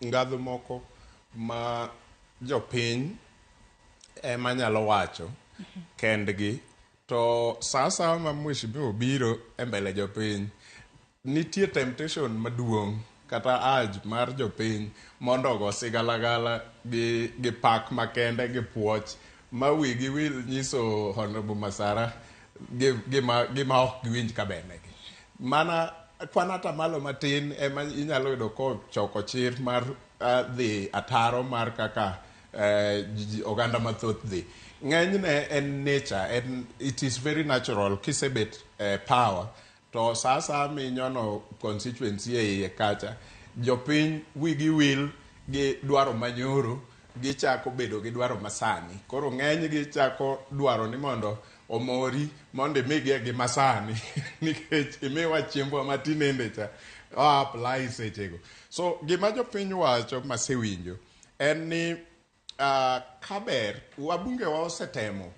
ngadhu moko ma jopiny ema nyalo wacho kendgi. To sa asaya ma mheshimiwa obiro e mbele jopiny, nitie temptation maduong' kata urge mar jopiny mondo ogo sigalagala gi pak makende gi puoch ma wigi wil nyiso Honorable Masara gima ok giwinj ka bernegi. Mana kwan atamalo matin ema inyalo yudo kochoko chir mar dhi ataro mar kaka oganda mathoth dhi. Ng'enyne en nature, en it is very natural kisebet power to sa asaya minyono constituency e iye kacha, jopiny wigi wil gi dwaro manyoro, gichako bedo gi dwaro masani. Koro ng'enygi chako dwaro ni mondo omori mondo imigie gi masani nikech imiwa chiembwa matinende cha o apply sechego. So gima jopiny wacho masewinjo en ni kaber wabunge wa osetemo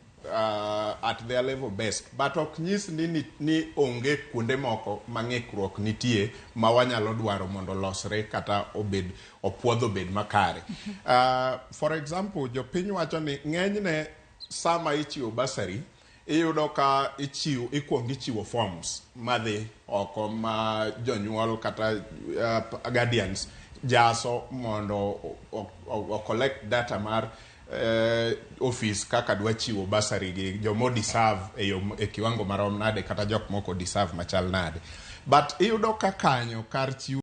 at their level best, but ok nyis ni onge kuonde moko ma ng'ikruok nitie ma wanyalo dwaro mondo olosre kata obed opuodh obed makare. For example, jopiny wacho ni ng'enyne sama ichiwo bursary, iyudo ka ichiwo, ikuongo ichiwo forms madhi oko ma jonyuol kata guardians jaso mondo o collect data mar office kaka dwa chiwo bursary gi jomo deserve e yo e kiwango marom nade kata jok moko deserve machal nade. But iyudo ka kanyo kar chiwo